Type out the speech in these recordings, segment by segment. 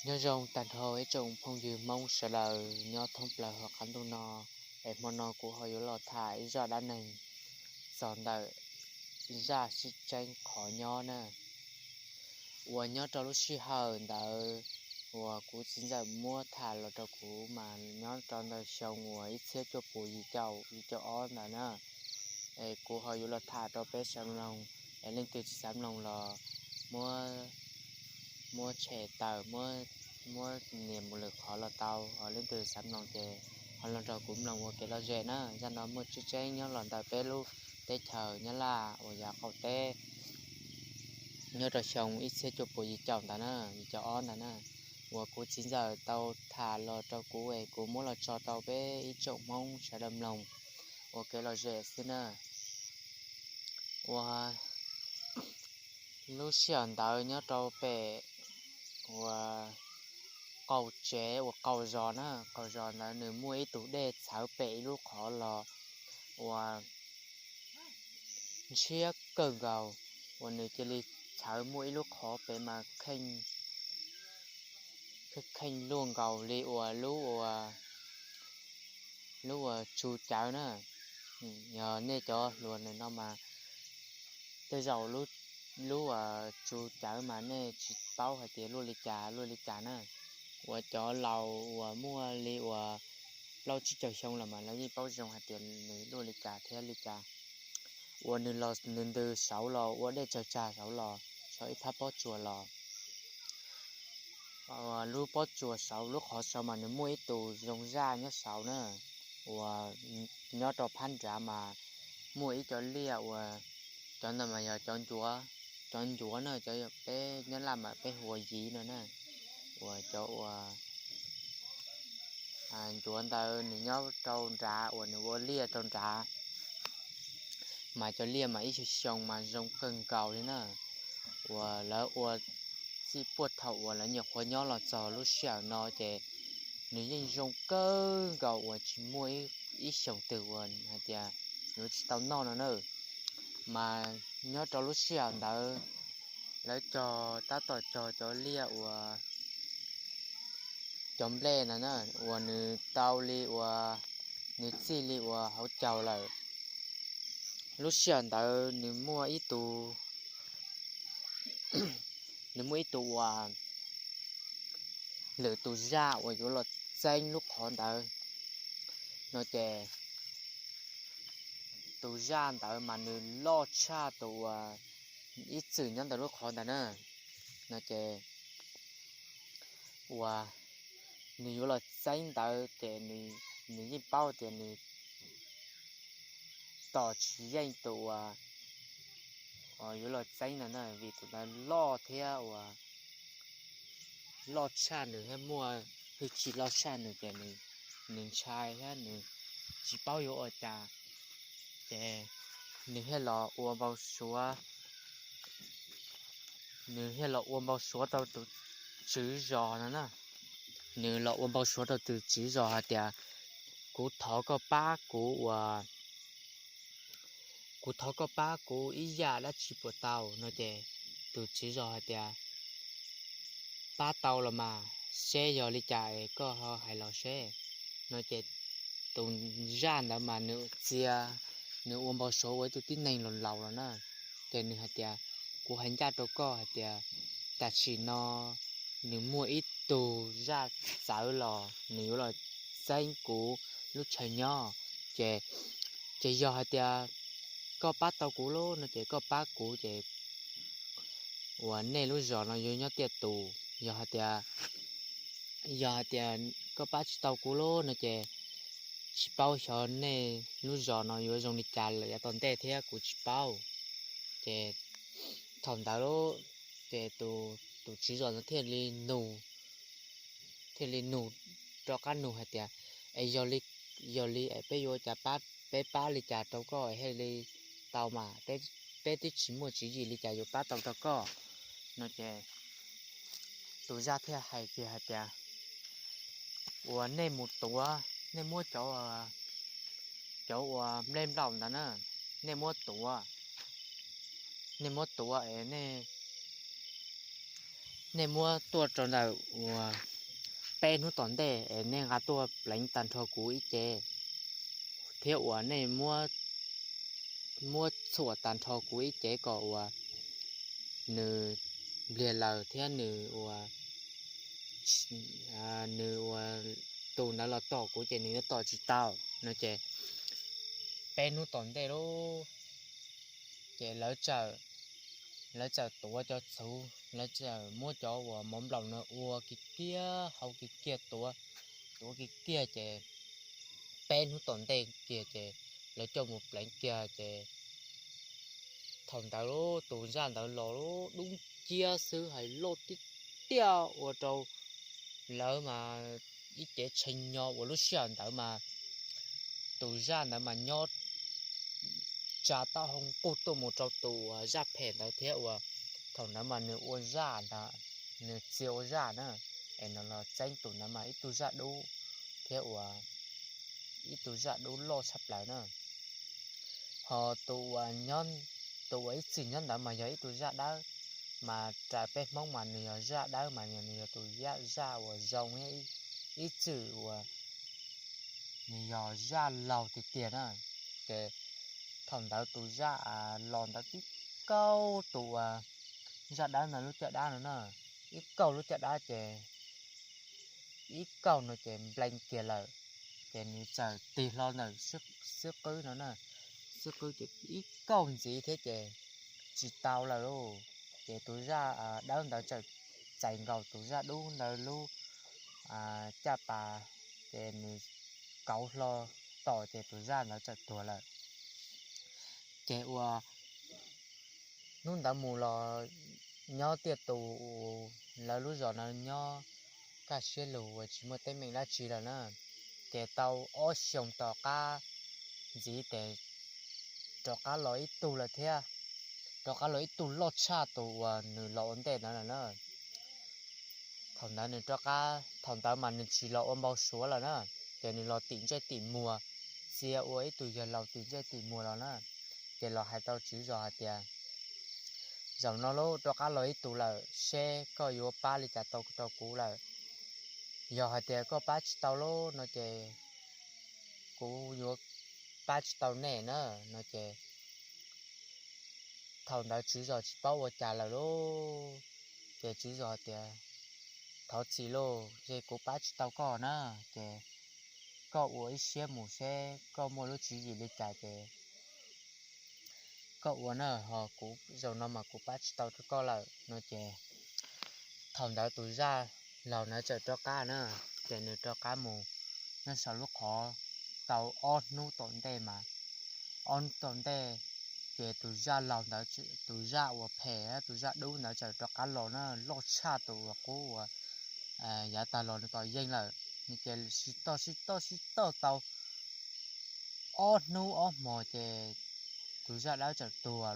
Nyob zoo tag nrho ib tsoom phooj ywg Hmoob sawv daws nyob thoob plaws hauv qab ntuj no, es hmo no kuv ho yuav los tham ib zaj dab neeg txog ntawm zaj sib tseeb qhov nyob na. Uas nyob rau lub sij hawm ntawd uas kuv txiv ntxawm muab tham los rau kuv mas nyob rau ntawm xyoo uas ib txhiab cuaj puas yim caum yim caum ob ntawd na. Es kuv ho yuav los tham rau peb xav mloog, es leej twg tsis xav mloog los muab, muab tshem tawm, muab nias mus lwm qhov los tau. Ho leej twg xav mloog ces ho los nrog kuv mloog ua kev lom zem na. Zaj no muaj tseeb tseeb nyob los ntawm peb lub teb chaws Nyab Laj uas yav qaum teb, nyob rau xyoo ib txhiab cuaj puas yim caum ntawd na, yim caum ob ntawd na, uas kuv txiv ntxawm tau tham los rau kuv es kuv muab los tso rau peb ib tsoom Hmoob sawv daws mloog ua kev lom zem xwb na. Uas lub sij hawm ntawd nyob rau pem uas qaum tsev uas qaum zos na, qaum zos ntawd nws muaj ib tug dej txhawv pem ib lub qhov los uas ntshiab kawg nkaus, uas nws cia li txhawv muaj ib lub qhov pem mas kheej, kheej luaj nkaus li uas lub, lub uas tsu cawv na. Yog nej cov hluas ntawm no mas tej zaum lub tsu cawv mas nej tsis paub hais tias luaj li cas luaj li cas na. Uas cov laus uas muaj li uas plaub tsib caug xyoo los mas lawv yeej paub zoo hais tias nws luaj li cas thiab li cas. Uas nws los nws ntws saud los ua dej tsawg tsag saud los, saud ib phab pob tsuas los. Lub pob tsuas saud lub qhov saud mas nws muaj ib tug zoo zaj nyob saud na, uas nyob rau phab nrad mas muaj ib cov liaj uas cov ntawd mas yog cov ncuav, cov ncuav na, cov peb Nyab Laj mas peb hu ua yiv no na. Uas cov uas ncuav ntawd nws nyob rau nrad uas nws ua liaj rau nrad, mas cov liaj mas ib xyoo xyoo mas zoo kawg nkaus li na. Uas lawv ua txij puag thaum uas lawv nyuam qhuav nyob los txog lub sij hawm no ces nws yeej zoo kawg nkaus uas tsis muaj ib xyoos twg uas hais tias yuav tsis tau noj no na. Mas nyob rau lub sij hawm ntawd lawv cog, tab tom cog cov liaj uas cov nplej no na, uas nws tau li uas nws txij li uas hauv caug lawm. Lub sij hawm ntawd nws muaj ib tug, nws muaj ib tug uas lwm tus zaj uas yuav los txeeb lub qhov ntawd no ces tus zaj ntawd mas nws loj tshaj tus uas ib txwm nyob ntawm lub qhov ntawd na. No ces uas nws yuav los txeeb ntawd ces nws yeej paub tias nws tom tsis yeej tus uas yuav los txeeb ntawd na, vim tus ntawd loj thiab uas loj tshaj nws thiab muaj hwj chim loj tshaj nws ces nws ntshai thiab nws tsis paub yuav ua cas. Ces nws thiaj los ua npau suav, nws thiaj los ua npau suav rau tus tswv zos no na. Nws los ua npau suav rau tus tswv zos hais tias, kuv thov koj pab kuv uas, kuv thov koj pab kuv ib yam dab tsi puas tau no ces tus tswv zos hais tias, pab tau los mas, seb yog li cas es koj ho hais los seb. No ces tus zaj ntawd mas nws txia, nws ua npau suav ua ib tug tib neeg laus laus los na. Ces nws hais tias, kuv hais ncaj rau koj hais tias tam sim no nws muaj ib tug zaj txawv los nws yuav los txeeb kuv lub chaw nyob. Ces, ces yog hais tias koj pab tau kuv lub no ces koj pab kuv ces uas nej lub zos no yuav nyob tiaj tus. Yog hais tias, yog hais tias koj pab tsis tau kuv lub no ces tsis paub xyov nej lub zos no yuav zoo li cas lawm yav tom ntej thiab kuv tsis paub. Ces thaum ntawd ces tus tswv zos no thiaj li nug, thiaj li nug rov qab nug hais tias, es yog li, yog li es peb yuav cas pab, peb pab li cas rau koj thiaj li tau mas, peb twb tsis muaj tswv yim li cas yuav pab tau rau koj no ces tus zaj thiaj hais kiag hais tias, uas nej mus tuav, nej muab cov, cov uas nplej nplaum ntawd na, nej muab tuav, nej muab tuav es nej nej muab tuaj rau ntawm uas peb hnub tom ntej es nej nqa tuaj pleev tag nrho kuv ib ce, thiab uas nej muab txhuam tag nrho kuv ib ce kom uas nws npliag laws thiab nws ua nws ua tus ntawd los tom kuv ces nws yuav tom tsis tau no ces peb hnub tom ntej lauj, ces lawv txawm tuav cov txhuv, lawv txawm muab cov uas mov nplaum no ua kiag kiag hau kiag kiag tuav, tuav kiag kiag ces peb hnub tom ntej kiag ces lawv coj mus pleev kiag ces thaum ntawd tus zaj ntawd los dub nciab xwb hais loj tiag tiag ua rau lawv mas ib cev tshee nyo uas lub sij hawm ntawd mas tus zaj ntawd mas nyob tsa taub hau nqug tuaj mus rau tus uas zaj phem ntawd thiab uas thaum ntawd mas nws ua zaj ntawd, nws txia ua zaj na, es nws los txeeb tus ntawd mas ib tug zaj dub thiab uas ib tug zaj dub loj tshaj plaws na. Ho tus uas ib txwm nyob ntawd mas yog ib tug zaj dawb, mas raws peb Hmoob mas nws yog zaj dawb mas nws yog tus zaj uas zoo ib txwm uas nws yog zaj laug tiag tiag na. Ces thaum ntawd tus zaj los ntawd tib kauj tus uas zaj dawb ntawd lub caj dab no na, ib kauj lub caj dab ces ib kauj no ces nplees kiag lawm, ces nws txawm tig hlo ntawm xwb qwb no na, xwb qwb ces ib kauj ntxiv thiab ces tsis tau lawm lauj. Ces tus zaj dawb ntawd txawm txais nkaus tus zaj dub ntawd lub caj pas, ces nws kauv hlo tom ces tus zaj ntawd txawm tuag lawm. Ces uas hnub ntawd mus los nyob tiaj tus lawv lub zos no nyob kaj siab lug uas tsis muaj teeb meem dab tsi lawm na. Ces tau ob xyoos tom qab ntxiv ces rov qab los ib tug lawm thiab, rov qab los ib tug loj tshaj tus uas nws los ua ntej ntawd lawm na. Thaum ntawd nws rov qab, thaum ntawd mas nws tsis los ua npau suav lawm na, ces nws los tim ntsej tim muag, txia ua ib tug yawg laus tim ntsej tim muag los na. Ces los hais tau tswv zos hais tias, zaum no lub rov qab los ib tug lawm, seb koj yuav pab li cas tau rau kuv lawm. Yog hais tias koj pab tsis tau lub no ces kuv yuav pab tsis tau nej na no ces thaum ntawd tswv zos tsis paub ua cas lawm lauj. Ces tswv zos tias, thov txim lauj, ces kuv pab tsis tau koj na, ces koj ua ib siab mus seb koj muaj lub tswv yim li cas ces koj ua na, ho kuv zaum no mas kuv pab tsis tau rau koj lawm no ces thaum ntawd tus zaj laus ntawd txawm rov qab na, ces nws rov qab mus nyob saum lub qhov tau ob hnub tom ntej mas, ob hnub tom ntej ces tus zaj laus ntawd, tus zaj uas phem, tus zaj dub ntawd txawm rov qab los na, loj tshaj tus uas qub uas yav tag los nws tom yeej lawm. Ces sib toj sib toj sib toj tau ob hnub ob hmos ces tus zaj dawb txawm tuag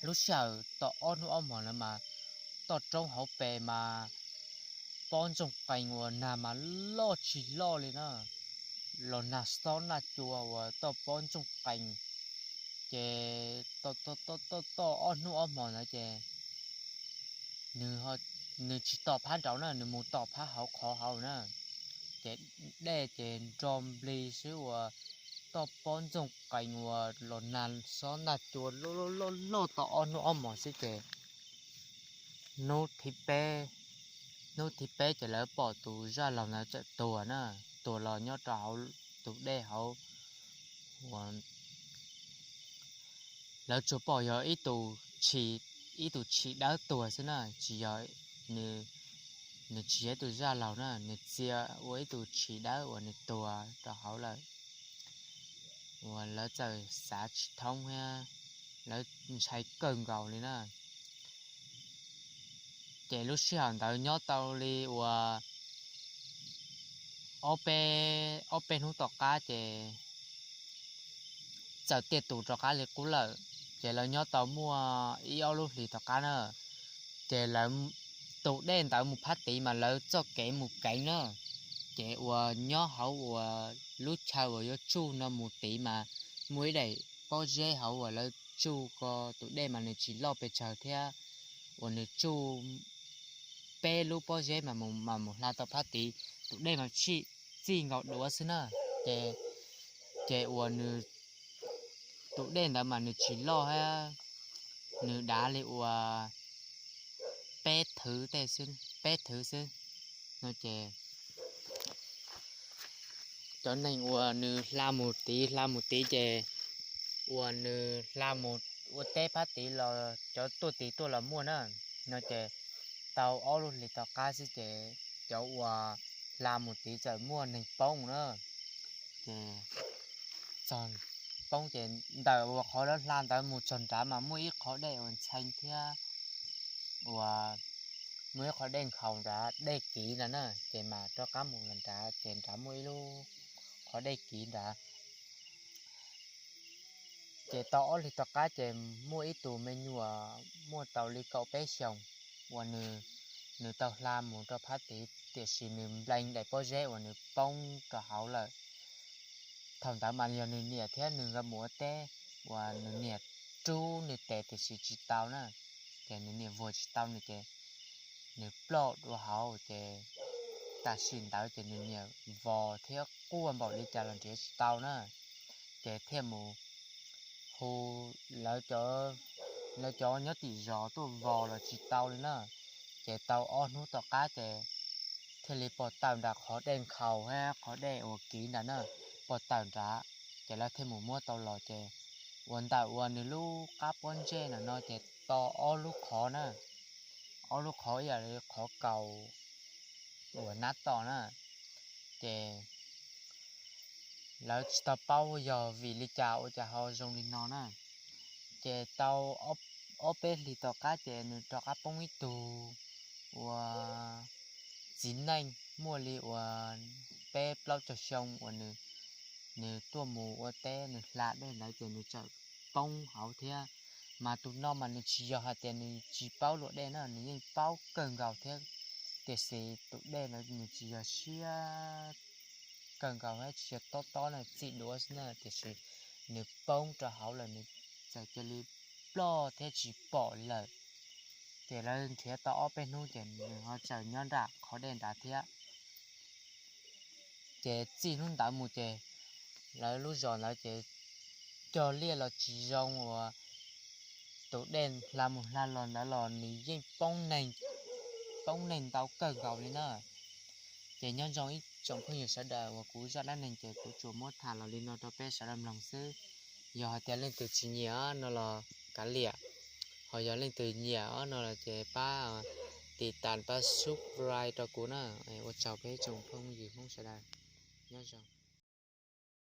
lub sij hawm tom ob hnub ob hmos ntawd mas toj roob hauv pes mas pob ntsoog qees uas nag mas loj tsis loj li na, los nag xob nag cua uas toj pob ntsoog qees. Ces toj toj ob hnub ob hmos ntawd ces nws tsis tom phab nraud na, nws mus tom phab hauv qhov hauv na. Ces dej ces nro nplig xwb uas toj pob ntxoog qees uas los nag xob nag cua loj loj loj tom ob hnub ob hmos xwb ces hnub thib peb, hnub thib peb ces lawv pom tus zaj laug ntawd txawm tuag na, tuag los nyob rau hauv tus dej hauv uas lawv tsuas pom yog ib tus tshis, ib tus tshis dawb tuag xwb na, tsis yog, nws tsis yog ib tus zaj laug na, nws txia ua ib tus tshis dawb uas nws tuag rau hauv lawm. Uas lawv txawm xav tsis thoob thiab lawv ntshai kawg nkaus li na. Ces lub sij hawm ntawd nyob tau li uas ob peb, ob peb hnub tom qab ces txawm tiaj tus rov qab li qub lawm. Ces lawv nyob tau muaj ib ob lub hlis tom qab na, ces lawv, tus dej ntawd mus phab tid mas lawv txoj kev mus keev na, ces uas nyob hauv uas lub chaw uas yuav tsuj no mus tid mas muaj ib daim pob zeb hauv uas lawv tsuj ko tus dej mas nws tsis loj pes tsawg thiab. uas nws tsuj peb lub pob zeb mas mus, mas mus hla tau phab tid, tus dej mas txij nkaus duav xwb na. Ces, ces uas nws, tus dej ntawd mas nws tsis loj thiab, nws dav li uas peb thwv tej, peb thwv xwb no ces cov neeg uas nws hla mus tid, hla mus tid ces uas nws hla mus ua teb phab tid los cov tuaj tid tuaj los muaj na, no ces tau ob lub hlis tom qab xwb ces cov uas hla mus tid txawm muaj neeg poob na. Ces txog poob ces ntawm uas qhov lawv hla ntawd mus txog nrad mas muaj ib qhov dej uas ntxhee thiab uas muaj ib qhov dej nkhaus nrad, dej kiv nrad na, ces mas rov qab mus los nrad ces nrad muaj ib lub qhov dej kiv nrad. Ces tau ob hlis tom qab ces muaj ib tug me nyuam muaj tau li kaum peb xyoos uas nws, nws tau hla mus rau phab tid tiam sis nws nplees daim pob zeb uas nws poob rau hauv lawm. Thaum ntawd mas yog nws niam thiab nws nkawd mus ua teb uas nws niam rub nws tes tiam sis tsis tau na, ces nws niam vuag tsis tau nws ces nws ploj dua hauv ces tam sim ntawd ces nws niam vos thiab quaj npaum li cas los nrhiav tsis tau na, ces thiaj mus hu lawv cov nyob tim zos tuaj vos los tsis tau li na. Ces tau ob hnub tom qab ces thiaj li pov tawm nram qhov dej nkhaus thiab qhov dej uas kiv nrad na, pov tawm nrad, ces lawv thiaj mus muab tau los ces uas ntawm uas nws lub qab pob ntseg no ces tau ob lub qhov na, ob lub qhov ib yam li qhov kaus uas nab tom na, ces lawv tsis tau paub yog vim li cas ua cas ho zoo li no na. Ces tau ob peb hlis tom qab ces nws rov qab poob ib tug uas txiv neej muaj li uas peb plaub caug xyoo uas nws tuaj mus ua teb nws hla dej ntawd ces nws txawm poob hauv thiab. Mas tus no mas nws tsis yog hais tias nws tsis paub luam dej na, nws yeej paub kawg nkaus thiab, tiam sis tus dej ntawd nws tsis yog siab kawg nkaus thiab tsis yog tob tob na, txij duav xwb na, tiam sis nws poob rau hauv lawm nws txawm cia li ploj thiab tsis pom lawm. Ces lawv nrhiav tau ob peb hnub ces nws ho txawm nyob nram qhov dej nrad thiab. Ces txij hnub ntawd mus ces lawv lub zos ntawd ces cog liaj los tsis zoo uas tus dej hla mus hla los ntawd los nws yeej poob neeg ntau kawg nkaus li na. Ces nyob zoo ib tsoom phooj ywg sawv daws uas kuv zaj dab neeg ces kuv tsuas muab tham los li no rau peb sawv daws mloog xwb. Yog hais tias leej twg tsis nyiam no los kav liam, ho yog leej twg nyiam no los ces pab tiv tas pab subscribe rau kuv na. Ua tsaug peb tsoom phooj ywg Hmoob sawv daws, nyob zoo.